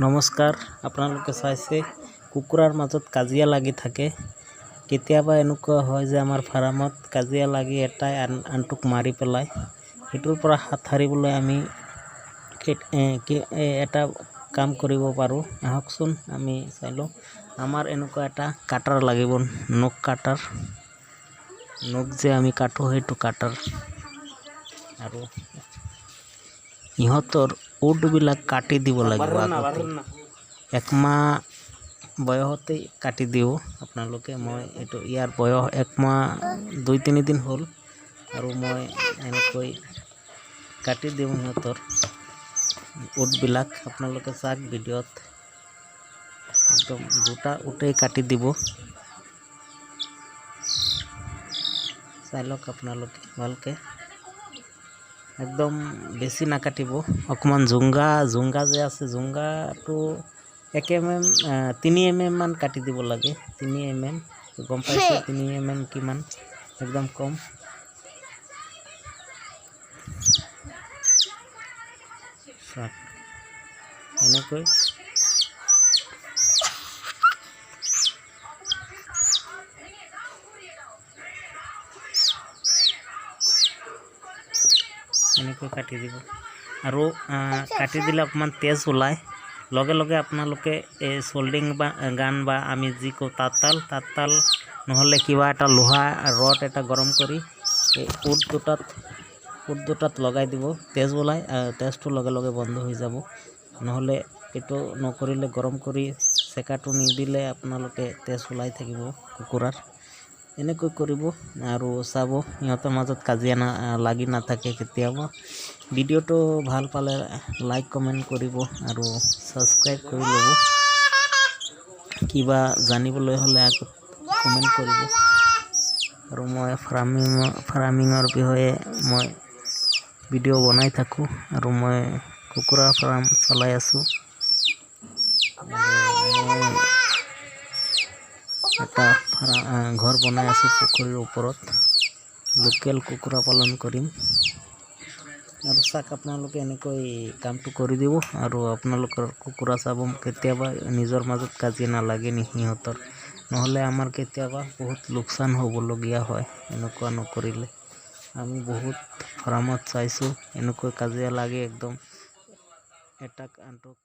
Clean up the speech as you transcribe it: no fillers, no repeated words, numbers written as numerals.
নমস্কাৰ, আপোনালোকে চাইছে, কুকুৰাৰ মাজত কাজিয়া লাগি থাকে। কেতিয়াবা এনেকুৱা হয় যে আমাৰ ফাৰ্মত কাজিয়া লাগি এটাই আনটোক মাৰি পেলায়। সেইটোৰ পৰা হাত সাৰিবলৈ আমি এটা কাম কৰিব পাৰোঁ। আহকচোন, আমি চাই লওঁ। আমাৰ এনেকুৱা এটা কাটাৰ লাগিব, নখ কাটাৰ, নখ যে আমি কাটো, সেইটো কাটাৰ। আৰু ইহঁতৰ ওঁঠবিলাক কাটি দিব লাগিব আগতে। একমাহ বয়সতেই কাটি দিওঁ আপোনালোকে। মই এইটো ইয়াৰ বয়স একমাহ 2-3 দিন হ'ল আৰু মই এনেকৈ কাটি দিওঁ সিহঁতৰ ওঁঠবিলাক। আপোনালোকে চাওক ভিডিঅ'ত, একদম দুটা ওঁঠেই কাটি দিব। চাই লওক আপোনালোকে ভালকৈ। একদম বেছি নাকাটিব, অকণমান জোংগা জোংগা যে আছে, জোংগাটো 1 mm, 3 mm মান কাটি দিব লাগে। 3 mm, গম পাইছে 3 mm কিমান? একদম কম। চাওক এনেকৈ। এনেকৈ কাটি দিব আৰু কাটি দিলে অকণমান তেজ ওলায়। লগে লগে আপোনালোকে এই চল্ডিং বা গান বা আমি যি কওঁ তাঁততাল, তাঁততাল নহ'লে কিবা এটা লোহা ৰড এটা গৰম কৰি এই ওঁঠ দুটাত লগাই দিব। তেজ ওলাই, তেজটো লগে লগে বন্ধ হৈ যাব। নহ'লে এইটো নকৰিলে, গৰম কৰি চেকাটো নিদিলে আপোনালোকে তেজ ওলাই থাকিব কুকুৰাৰ। এনেকৈ কৰিব আৰু চাব, সিহঁতৰ মাজত কাজিয়া না লাগি নাথাকে কেতিয়াবা। ভিডিঅ'টো ভাল পালে লাইক, কমেণ্ট কৰিব আৰু ছাবস্ক্ৰাইব কৰি ল'ব। কিবা জানিবলৈ হ'লে আগত কমেণ্ট কৰিব। আৰু মই ফাৰ্মিঙৰ বিষয়ে মই ভিডিঅ' বনাই থাকোঁ আৰু মই কুকুৰা ফাৰ্ম চলাই আছোঁ আৰু মই এটা ঘৰ বনাই আছোঁ পুখুৰীৰ ওপৰত। লোকেল কুকুৰা পালন কৰিম। আৰু চাওক, আপোনালোকে এনেকৈ কামটো কৰি দিব আৰু আপোনালোকৰ কুকুৰা চাব, কেতিয়াবা নিজৰ মাজত কাজিয়া নালাগে নি সিহঁতৰ। নহ'লে আমাৰ কেতিয়াবা বহুত লোকচান হ'বলগীয়া হয় এনেকুৱা নকৰিলে। আমি বহুত ফাৰ্মত চাইছোঁ, এনেকৈ কাজিয়া লাগি একদম এটাক আনটোক